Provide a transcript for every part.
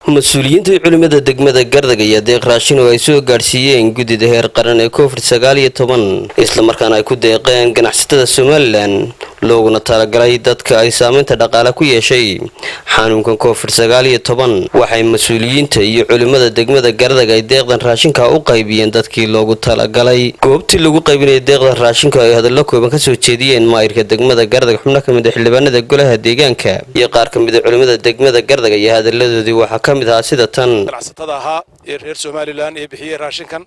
Mas-uuliyiinta culimada degmada Gardag ayaa deeq raashin oo ay soo gaadhsiiyeen guddida heer qaran ee COVID-19, islamarkaana ay ku deeqeen ganacsatada Somaliland, looguna talagalay dadka ay saameynta dhaqaale ku yeeshay xanuunkan COVID-19. Waxay mas-uuliyiinta iyo culimada degmada Gardag ay deeqdan raashinka u qaybiyeen dadkii loogu talagalay. Goobtii lagu qaybinayay deeqdan raashinka ay hadallo kooban kasoo jeediyeen maayirka degmada Gardag, xubno ka mid a xildhibaanada golaha deegaanka iyo qaar ka mid a culimada degmada Gardag ayaa hadaladoodii waxaa ka mid ahaa sida tan. Ganacsatada ahaa ee reer Somaliland ee bixiyey raashinkan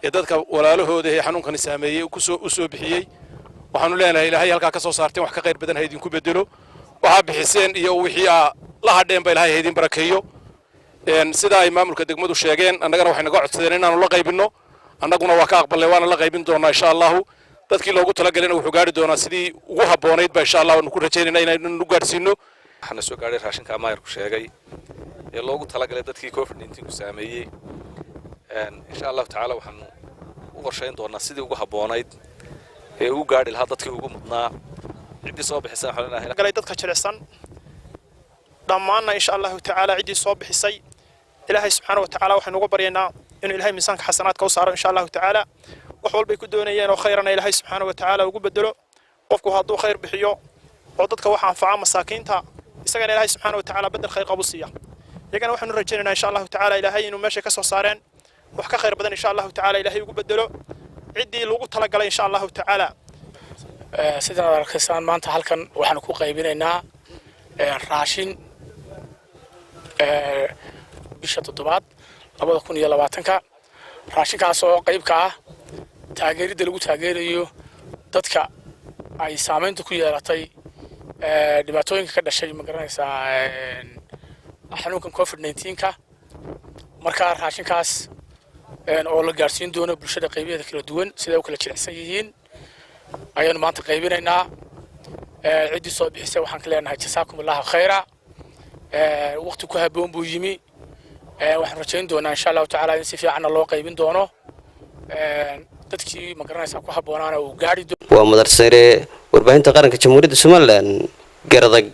ee dadka walaalahooda ee xanuunkani saameeyey u soo bixiyey, waxaanu leenahay Ilaahay halkaa ka soo saarteen wax ka khayr badan ha idinku bedelo. Waxaa bixiseen iyo wixii aa la hadheen ba Ilahay ha idin barakeeyo. Sida ay maamulka degmadu sheegeen, annagana waxay naga codsadeen inaanu la qaybinno. Annaguna waa ka aqbalnay, waana la qaybin doonaa insha Allahu. Dadkii loogu talagalena wuxuu gaari doonaa sidii ugu habboonayd ba insha Allah waanu ku rajaynayna inaynu gaadhsiino. Waxaana soo gaadhay raashinka maayarku sheegay ee loogu talagalay dadkii COVID-19 ku saameeyey. Insha Allahu tacaala waxaanu u qorshayn doonaa sidii ugu habboonayd ee ugu gaadhi lahaa dadkii ugu mudnaa. Ciddii soo bixisay waxaan leenahay Galay dadka jilicsan dhammaanna, insha Allahu tacaala, ciddii soo bixisay Ilaahay subxaana wa tacaala waxaynu uga baryaynaa inuu Ilahay miisaanka xasanaadka u saaro insha Allahu tacaala. Wax walbay ku doonayeen oo khayrana Ilaahay subxaana wa tacaala ugu bedelo. Qofku hadduu khayr bixiyo oo dadka wax anfaca masaakiinta, isagana Ilaahay subxaana wa tacaala bedel khayr qabu siiya. Iyagana waxaanu rajaynaynaa insha Allahu tacaala Ilaahay inuu meeshay ka soo saareen wax ka khayr badan insha Allahu tacaala Ilaahay ugu bedelo ciddii lagu talagalay insha Allahu tacaala. Sidaad arkaysaan, maanta halkan waxaanu ku qaybinaynaa raashin bisha toddobaad 2020-ka, raashinkaas oo qayb ka ah taageeridda lagu taageerayo dadka ay saamaynta ku yeelatay dhibaatooyinka ka dhashay, ma garanaysaa, xanuunkan COVID-19-ka. Markaa raashinkaas oo la gaadhsiin doono bulshada qaybaheeda kala duwan siday u kala jilicsan yihiin ayaanu maanta qaybinaynaa. Ciddii soo bixisay waxaan ka leenahay jasaakum Allahu khayra. Waqti ku habboon buu yimi. Waxaan rajayn doonaa insha Allahu tacaala in si fiicanna loo qaybin doono, dadkii, ma garanaysaa, ku habboonaana uu gaari Waa Madar Sare, warbaahinta qaranka Jamhuuriyadda Somaliland, Garadag.